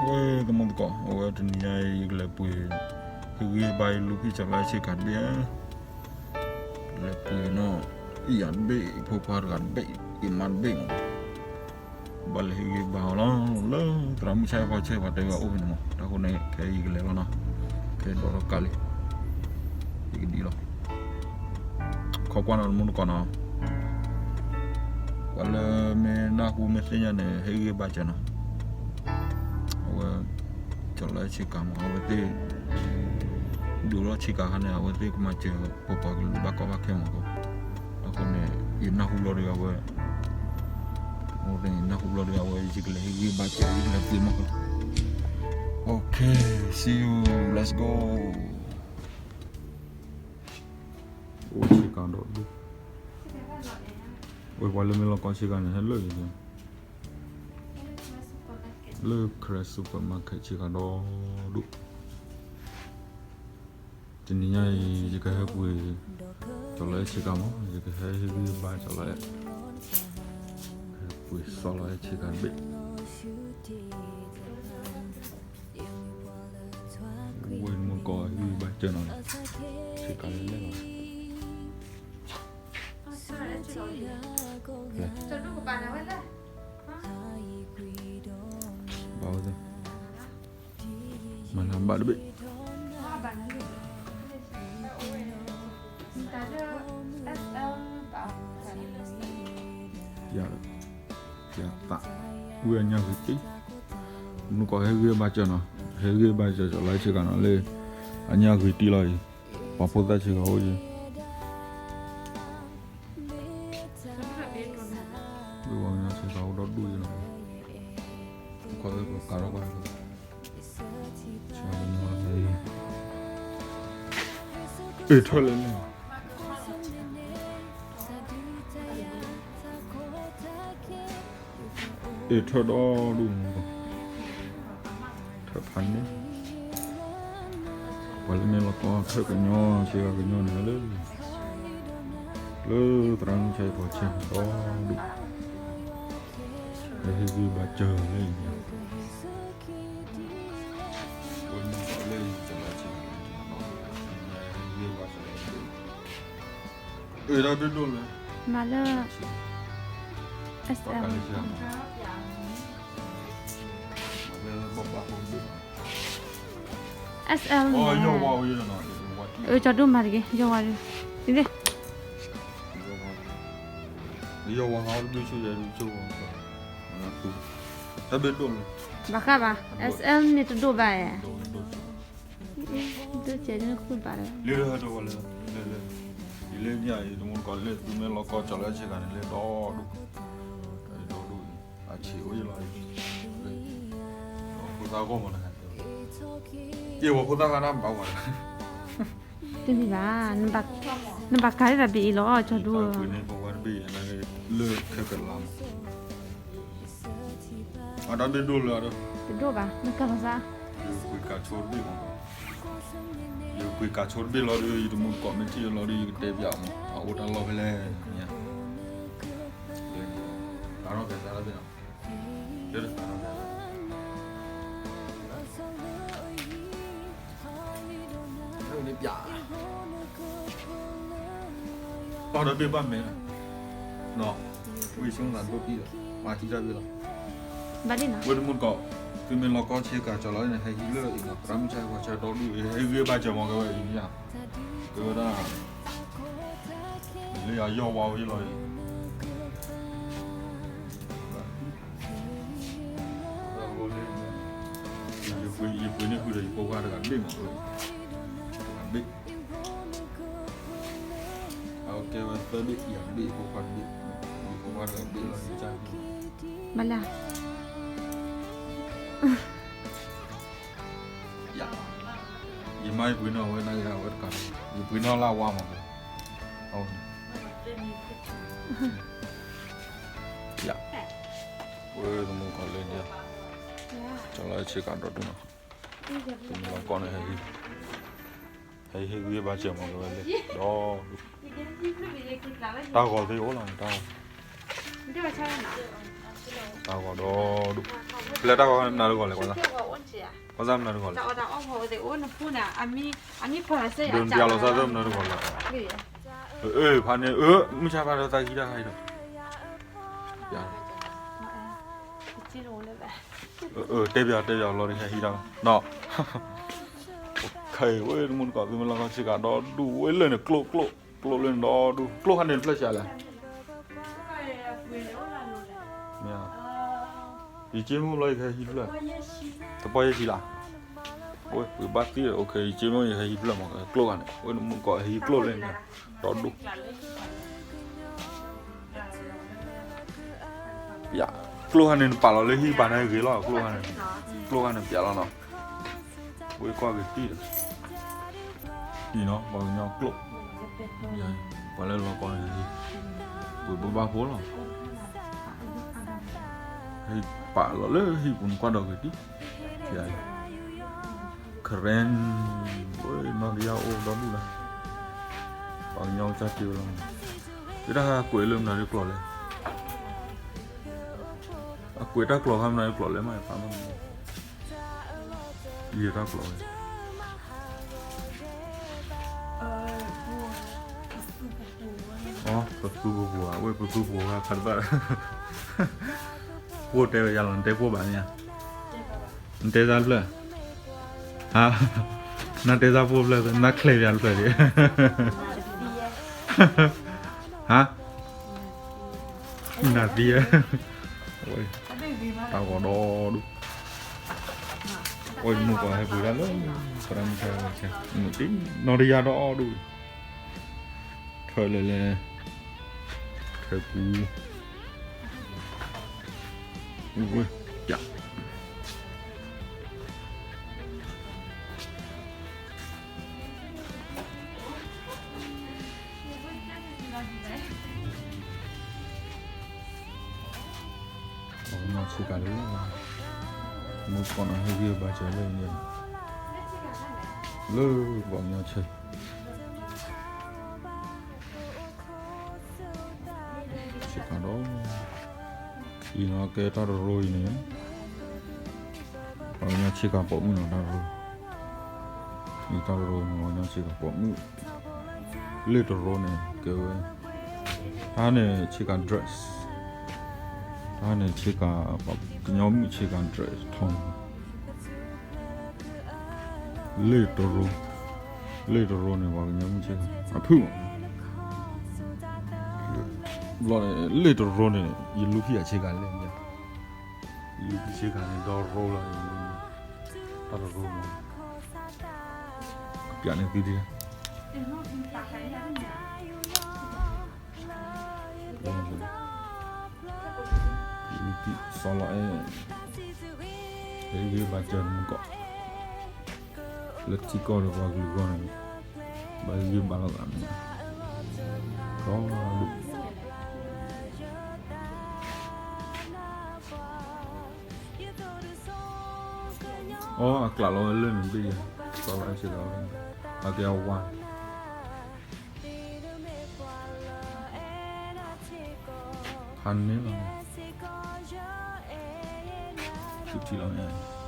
ဝဲ သမူသကိး အဝဲတနံၤညါအံၤ ယကလဲၤပှ့ၤ ဟ့ၣ်ဂံၢ်ဘါယလူၤဖံးကၠီၤလီဆ့ကၤတဘ့ၣ်ဧါ, လဲၤပှ့ၤနီၤ, အံၤယၤတဘ့ၣ် ဖိခွါတဂၤတဘ့ၣ် အံၤမါတဘ့ၣ်မး, ဘၣ်လဲၤဟ့ၣ်ဂံၢ်ဘါအီၤလီၤ လၢသရၣ်မုၣ်ဆၣ်ဖိဆဲးပှၤတဲဝဲအိၣ်ဖဲန့ၣ်မး, တၢ်ဃိန့ၣ် ခဲအံၤယကလဲၤလီၤနီၤ, ခဲဒိးထီၣ်ကးလံ, ယကဒံးလီၤ ခိးကွၢ်နီၤ သမူသကိးနီၤ, ပှၤလၢမ့ၢ်နၢ်ဟူမ့ၢ်သ့ၣ်ညါန့ၣ် ဟ့ၣ်ဂံၢ်ဘါစၢၤနီၤ, အဝဲ ကၠီၤလီဆ့ကၤမး အဝဲသ့ၣ် ဒိးထီၣ်ဆ့ကၤခါန့ၣ် အဝဲသ့ၣ်ကမၤစၢၤ ပပှၤကလုာ်ဘၣ်ကီဘၣ်ခဲမး, အဃိန့ၣ် ယနၢ်ဟူဘျီတဂၤဝဲ, အဃိန့ၣ် နၢ်ဟူဘျီတဂၤဝဲ ယကလဲၤဟ့ၣ်ဂံၢ်ဘါစၢၤ ယကလဲၤပှ့ၤမး, Okay, see you, let's go. အိၣ်ဆ့ကၤဒီဒူၣ်, ဝဲပှၤလၢမ့ၢ်လီၤကီဆ့ကၤန့ၣ် ဟဲလၢာ်လံ, လၢ Crest Supermarket ဆ့ကၤဒီဒူၣ်, တနံၤညါအံၤ ယကဟဲပှ့ၤ ကၠီၤလီအဲၣ်ဆ့ကၤမး, ယကဟဲဟ့ၣ်ဂံၢ်ဘါကၠီၤလီအဲၣ်, ဟဲပှ့ၤစီၤလီအဲၣ်ဆ့ကၤတဘ့ၣ် ဝဲမုၢ်ကီးဟ့ၣ်ဂံၢ်ဘါစၢၤနီၤ, ဆ့ကၤလဲၣ်လဲၣ်လီၤ, လဲၣ်, ဘၣ်ဝဲသ့ၣ်, မၤနၤဘၣ်တဘ့ၣ် ယသး, ဝံအညၣ်ဂ့ၤတံၢ်, မုၢ်ကီးဟ့ၣ်ဂံၢ်ဘါစၢၤနီၤ, ဟ့ၣ်ဂံၢ်ဘါစၢၤ ကၠီၤလီအဲၣ်ဆ့ကၤနီၤ လၢ အညၣ်ဂ့ၤတံၢ်လီၤအံၤ, ပှၤဖိသၣ်ဆ့ကၤအိၣ်ယံၤ, ဝံဝဲကညီဆ့ကၤအိၣ်ဒီဒူၣ်ယံၤနီၤ, ခီသ့ၣ်ပကးထီၣ်ကွၢ် အ့ၣ်ထၢၣ်လၢန့ၣ်, အ့ၣ်ထၢၣ်ဒီဒူၣ်, ထၢၣ်ဖးန့ၣ်, ပှၤလၢမ့ၢ်လီၤကီဆ့ကၤကညီဆ့ကၤကညီန့ၣ်လၢ လၢသရၣ်မုၣ်ဆၣ်ဖိဆဲးဒီဒူၣ်, ဟ့ၣ်ဂံၢ်ဘါစၢၤလၢအံၤညါ ဝဲမုၢ်ကီးလၢယကလီၤဆ့ကၤလၢယကလီၤ, အ့ၣ်ဒၣ်ဒိၣ်ဒိၣ်လၢ, မၤလၢ S L, မၤလၢဘၣ်ဘၣ်ဖိဒိၣ်, S L န့ၣ်, အကၠီဒိၣ်မၤတက့ၢ် ယီၤဝါဒုး, ယီၤဝါ, ယီၤဝါဟီဒုးဆိယဲဒုးဆိ, တၢ်ဘ့ၣ်ဒိၣ်လၢ, ဘၣ်ဃးဘၣ် S L န့ၣ်တဒိၣ်ဘၣ်ဧါ, ဒိၣ်စဲးဒုးဃုဘၣ်လၢ, လၢလၢဟဲတဝီလၢ, လၢလၢ, ယလၢညါအံၤ တမူတကိးလၢ သုမ့ၢ်လီၤကီၢ်ကၠီၤလၢဆ့ကၤန့ၣ်လၢဒီဒူၣ်, ဒီဒူၣ်အံၤ, အဆံးအိၣ်ယလီၤအံၤ, ဖိသၣ်ဂီၢ်မးတခါ, ယဝဲဖိသၣ်ခါတၢ်ဘၣ်ဝဲ တမ့ၢ်ဘၣ်, နဘၣ်ကၤလၢတၢ်ဘ့ၣ်အံၤလီၤ ကၠီဒိၣ်, လၢခဲကလါမး, အတၢ်ဘ့ၣ်ဒိၣ်လၢ, တဒိၣ်ဘၣ် နကၤလီၤသး, ယပှ့ၤကၤဆိတဘ့ၣ်မး, ယပှ့ၤကၤဆိတဘ့ၣ်လီၤဒီး ယတမူတကိးမ့ၢ်ထံၣ်လီၤဒီး ယကတဲပျးမး အအိၣ်တၢ်လီၢ်ဖဲလဲၣ်, တၢ်ထီၣ်ဖဲသၢဘ့ၣ်နီၤ, လၢတၢ်ထီၣ်ဖဲ အီၣ်ဒီးဘ့ၣ်ဘၣ်မဲာ်, ဝံဆိသးဒိၣ်တံၢ်လီၤ, မၤထံၣ်တၢ်ဘ့ၣ်လီၤ, ဝဲတမူတကိး, သုမ့ၢ်လီၤကီၢ်ဆ့ကၤကၠီၤလီၤန့ၣ် ဟဲဟံးလၢအံၤနီၤ သရၣ်မုၣ်ဆၣ်ဖိဆဲးဒီဒူၣ်အံၤ ဟဲဂံၢ်ဘါစၢၤမးကဝဲအံၤန့ၣ်, ကဝဲဒၣ်, လၢယယီၢ်ဝါဝဲလီၤအံၤ ယပှ့ၤန့ၢ်ဃုာ်ဒီးယဖိခွါတဂၤတဘ့ၣ်မး, တဂၤတဘ့ၣ်, အကဲဝဲသၢဘ့ၣ် ယၤတဘ့ၣ် ယဖိခွါတဘ့ၣ်, ယဖိခွါတဂၤတဘ့ၣ်လီၤ ယကစၢ်, မၤလၢ ယမါယပှ့ၤနီၣ်ဝဲဒၣ်ယၤဝဲတကး, ယပှ့ၤနီၣ်လၢအဝါမး, ယ, ဝဲတမူတကိးလၢန့ၣ်, ကၠီၤလီၤဆ့ကၤဒီဒူၣ်နီၤ, တမူတကိးန့ၣ် ဟဲဟ့ၣ်ဂံၢ်ဘါစၢၤမးကဝဲလၢဒီဒူၣ်, တၢ်ဂီၤသ့ၣ်အိၣ်လီၤန့ၣ်တၢ်ဂီၤ, တၢ်ဂီၤဒီဒူၣ်, ပျဲတၢ်ဂီၤနၤတဂီၤလဲၣ်ကွၢ်သး ကီၢ်စၢ်မနုၤတဂီၤလဲၣ်, ဒိးနပျၢ်လီၤစၢ်သၢမနုၤတဂီၤလဲၣ်, အၢ ဖးန့ၣ် အၢ မုၢ်ဆါဖးဒီးသးဟံးတၢ်ဟဲဒီး, တဲပၠးတဲပၠးလီၤဒီးဟဲဟံးတၢ်နီၤ, ခဲအံၤဝဲတမုၢ်တကိး သုမ့ၢ်လီၤကီၢ်ဆ့ကၤဒီဒူၣ်ဝဲလၢန့ၣ် ကျိၣ်ကျိၣ် ကျိၣ်လၢန့ၣ်ဒီဒူၣ်, ကျိၣ်ခါန့ၣ်တဖျၢၣ်ဆံးလဲၣ်, မ့ၢ် ယက့မုၢ်လီၤ ယကဟဲဟံးဖျၢၣ်, တပီၢ်ယဲၢ်ဆံလီၤ, ဝဲပှ့ၤဘၣ်သ့ၣ် ယက့မုၢ်ယဟဲဟံးဖျၢၣ်မး ကျိၣ်ခါန့ၣ် ဝဲတမုၢ်တကိးဟံးကျိၣ်လၢန့ၣ် ဒီဒူၣ် ပျး, ကျိၣ်ခါန့ၣ် နပာ်လီၤလၢဟံၣ်ပာ်န့ၣ်ဂ့ၤလီၤ, ကျိၣ်ခါန့ၣ်, ကျိၣ်ခါန့ၣ်ပျးလီၤနီၤ, ဝဲကွၢ်ဂ့ၤတံၢ်ဒီး, အံၤနီၤ ပှၤကညီကျိၣ်, ပှၤလၢလီၤကီၢ်န့ၣ်, ပှ့ၤဘၣ်ဘၣ်ဖိလီၤ, ဟံၣ်ပာ်လီၤလၢဟံၣ်ပူၤနကွၢ်ဒီးဂ့ၤတံၢ်, ခရၢၣ်, ဝဲနီၢ်ကယၢ်အိၣ်ဒီဒူၣ်လီၤ, ပှၤကညီကစၢ်တ့ဝဲလီၤ, တၢ်ကွဲးလၢမနုၤလၢကျိာ်လဲၣ်, အကွဲးတၢ်ကျိာ်ခါမနုၤလၢကျိာ်လဲၣ်မး ယဖးမး, ယတၢ်ကျိာ်ဝဲ အ ပသူပပူၤဧါ, ဝဲပသူပပူၤဝဲဖးတဘၣ်, ပှိၢ်တဲဝဲယၤလီၤ နတဲပှိၢ်ဘၣ်မ့ၢ်ဧါ, နတဲစၢ်တဖျၢၣ်, ဟါ, နတဲစၢ်ပှိၢ်တဖျၢၣ် နချဲးပၠးတဖျၢၣ်ဒံး, ဟါ, နသံဧါ, တၢ်ဂီၤဒီဒူၣ်, အိၣ်မုၢ်ကီးဟဲပှ့ၤတၢ်လၢ သရၣ်မုၣ်ဆၢဝဲဆဲ, မုၢ်တ့ၢ်နီၢ်တယၢ်ဒီဒူၣ်, ထၢလဲၤလဲၤ, ထၢပူၤ, ဝဲ, ပျး ပှၤကညီဆ့ကၤလၢ, မုၢ်ကီးနီၤဟဲဂံၢ်ဘါစၢၤလၢ, လၢပှၤကညီဆ့, ဆ့ကၤဒီး, အံၤနီၤကဲတၢ်တရိအံၤန့ၣ် ပှၤကညီဆ့ကၤပိာ်မုၣ်နီၤ တၢ်တရိ, အံၤတၢ်တရိန့ၣ် ပှၤကညီဆ့ကၤပိာ်မုၣ်, လ့ၣ်တရိန့ၣ် ကဲဝဲ, တၢ်န့ၣ်ဆ့ကၤ dress, တၢ်န့ၣ်ဆ့ကၤ, ပှၤကညီမုၣ်ဆ့ကၤ dress ထီ, လ့ၣ်တရိ, လ့ၣ်တရိန့ၣ် ပှၤကညီမုၣ်ဆ့ကၤ အဖုၣ်မး, ဘျီန့ၣ် လ့ၣ်တရိန့ၣ် ယလူၤဖံးအဆ့ကၤလဲၣ်, ယလူၤဖံးဆ့ကၤန့ၣ် ဒီရိလီၤ, တၢ်တရိမး, ကပျးန့ၢ်သုဒံး, ယလူၤဖံးစီလီၤအဲၣ်, ဟဲဂံၢ်ဘါစၢၤမုၢ်ကီး, လၢထံကီၢ်ဒီးပှၤကလုာ်ဂီၢ်န့ၣ်, ဘၣ်ဂံၢ်ဘါလီၤသးန့ၣ်, ဒီဒူၣ် အီ အကျးလီၤဝဲလၢန့ၣ်ဘ့ၣ်ယဲ, စီလီၤအဲၣ်ဆ့ကၤဝဲ, အကဲအဝါ, ဖးန့ၢ်လီၤ, ထံၣ်လီၤန့ၣ်